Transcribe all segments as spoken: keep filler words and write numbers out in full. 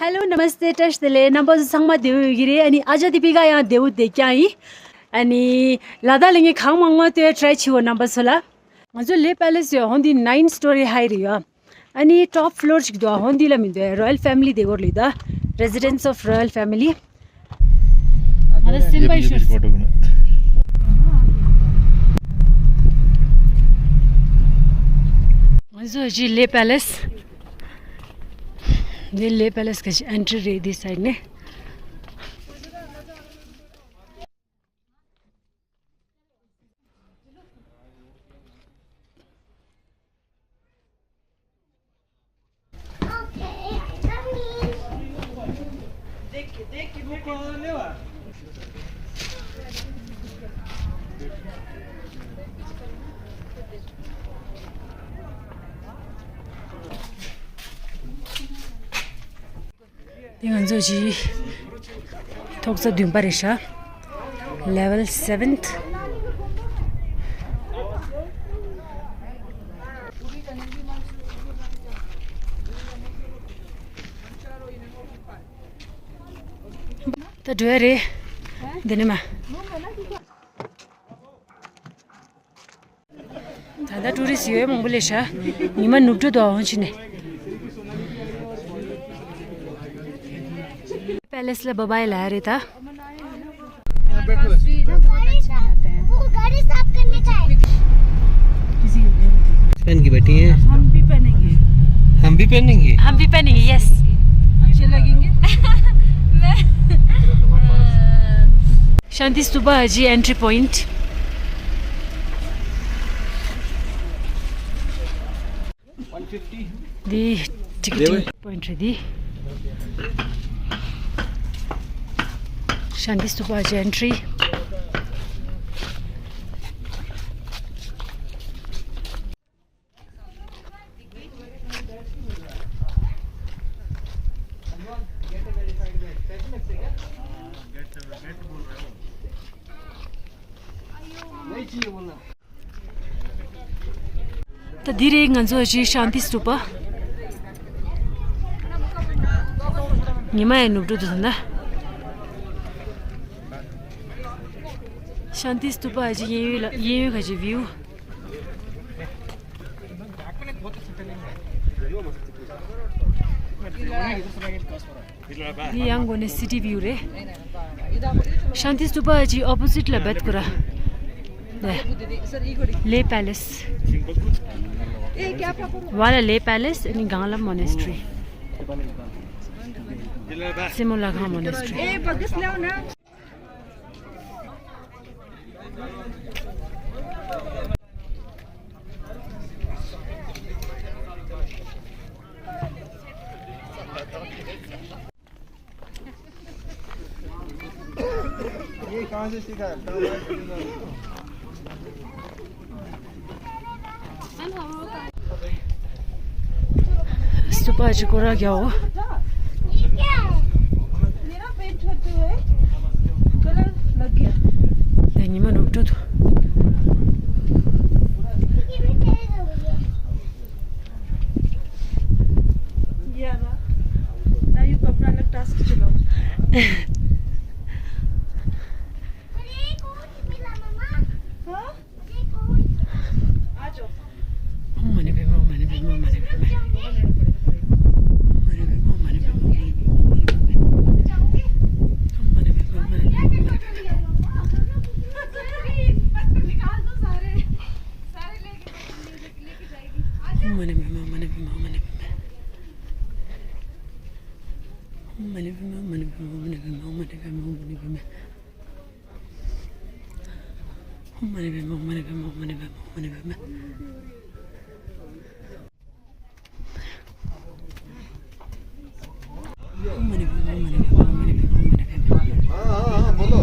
Hello, Namaste, བཀྲ་ཤིས་བདེ་ལེགས། རྣམ་པ་ཚོ་ཚང་མ་བདེ་པོ་ཡོད་ཀྱི་རེད། ཨ་ནི་ཨ་ཅག་དེ་པི་ཀ་ཡང་བདེ་པོ་བསྡད་ཀྱང་ཡིན། ཨ་ནི་ལ་དྭགས་ལ་ངས་གང་མང་མང་སྟོན་ཡ་ཊ་རའི་བྱེད་འོ་རྣམ་པ་ཚོ་ལ། ང་ཚོ་ལེ་པེ་ལེ་སི་ཡོད། འོ་འདི་ནའིན་སི་ཊོ་རི་ཧའི་རེད་ཡ། ཨ་ནི་ཊོབ་ཕི་ལོར་ཅིག་འདུག་འོ་འདི་ལ་མི་འདུག Royal family དེ་སྐོར་ལ་ད། Residence of Royal family. ང་ཚོ་སེམས་པ་ཤོར་སོང་། ང་ཚོ་ཅི་ལེ་པེ་ལེ་སི། འདི་ལེ་པེ་ལེ་སི་གི་ཨེན་ཊི་རི་རེད། འདི་སའིཌ་ནས། འདི་ང་ཚོ་ཅི་ཐོག་ས་བདུན་པ་རེད་ཤག Level seventh. ད་འགྲོ་ཡ་རེད། འདི་ནས་མ། ད་ལྟ་ཊུ་རི་སི་ཊི་ཡོད་མང་པོ་སླེབས་ཤག་ཉི་མ་ནུབ་འགྲོ་འདུག་འོང་ཕྱི་ནས། པེ་ལེ་སི་ལ་བཱའི་བཱའི་ལབ་ཡ་རེད་ད། वो गाड़ी साफ करने का है। पहन के बैठी हैं। हम भी पहनेंगे। हम भी पहनेंगे। हम भी पहनेंगे, यस। अच्छे लगेंगे। मैं, अ, शांति स्तूपा जी एंट्री पॉइंट। འདི་ཊི་ཀེ་ཊིང་པོ་ཡིན་ཊི་རེད་འདི། ཤཱནྟི་སྟུ་པ་ཅི་ཨེན་ཊི་རི། ད་འདི་རེད་ང་ཚོ་ཅི་ཤཱནྟི་སྟུ་པ། ཉི་མ་ཡང་ནུབ་འགྲོ་འདུག་ད། ཤཱནྟི་སྟུ་པ་ཅི་གཡས་གཡོན་ལ་གཡས་གཡོན་ཁ་ཅིག་བིའུ། འདི་ཡང་སྒོ་ནས་སི་ཊི་བིའུ་རེད། ཤཱནྟི་སྟུ་པ་ཅི་ཨོ་པོ་ཟིཊ་ལ་བེད་ཀུ་ར། ལེ་པེ་ལེ་སི། ཝ་ལ་ལེ་པེ་ལེ་སི་ཨ་ནི་གང་ལ་མོ་ནེ་སི་ཊི་རི། སེ་མོ་ལ་ཁང་མོ་ནེ་སི་ཊི་རི། ये कहाँ से सीखा है? སྟུ་པ་ཅི་སྐོར་ར་རྒྱག་འོ། ये क्या है? मेरा पेंट करते हुए कलर लग गया। ད་ཉི་མ་ནུབ་འགྲོ་འདུག ये आ रहा। ना यू कपड़ा अलग टास्क चलाओ। हाँ? हाँ, हाँ, हाँ, बोलो।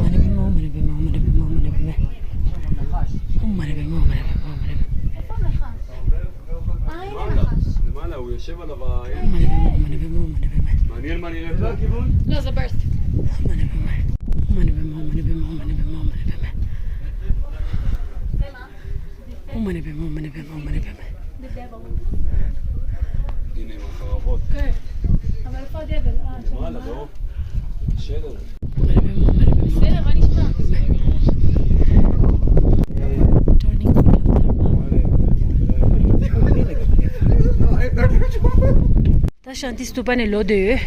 ད་ཤཱནྟི་སྟུ་པ་ནས་ལོག་བསྡད་ཡོད།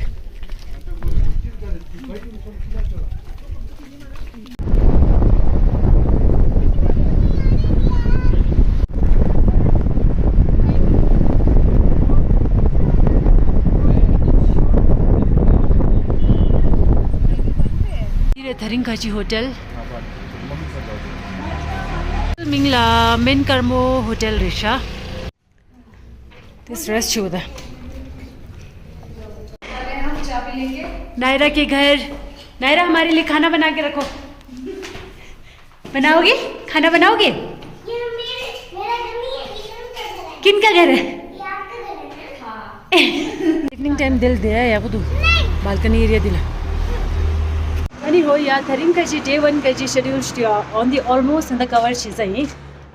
འདི་རེད་ཐ་རིང་ཁ་ཆེ་ཧོ་ཊེལ། མིང་ལ་མེན་ཀར་མོ་ཧོ་ཊེལ་རེད་ཤག་དེས་རེ་སི་ཊི་བྱེད་དགོས་ད། नायरा के घर। नायरा, हमारे लिए खाना बना के रखो। बनाओगे? खाना बनाओगे? ये मेरे, मेरा घर नहीं है, ये उनका घर है। किनका घर है? ये आपका घर है ना? हाँ। इवनिंग टाइम दिल दिया या कुदू? नहीं। बालकनी एरिया दिला। अनि हो या, थरिङ कजी, डे वन कजी schedule स्टिया on the almost and the cover she's a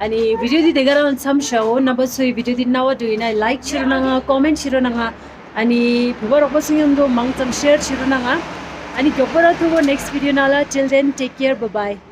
अनि भिडियो འདི་དེ་ག་རང་མཚམས་བཞག་འོ། རྣམ་པ་ཚོས་ཝི་ཌི་ཡོ་འདི་རྣ་བ་འགྲོ་ཡིན་ན་ལའིག་བྱེད་རོགས་གནང་། ཀོ་མེན་ཊི་བྱེད་རོགས་གནང་། ཨ་ནི་བོད་པ་རོགས་པ་ཚོ་མཉམ་དུ་མང་ཙམ་ཤེར་བྱེད་རོགས་གནང་། ཨ་ནི་མགྱོགས་པོ་ར་ཐུག་འོ་next video ནང་ལ། Till then, take care, bye bye.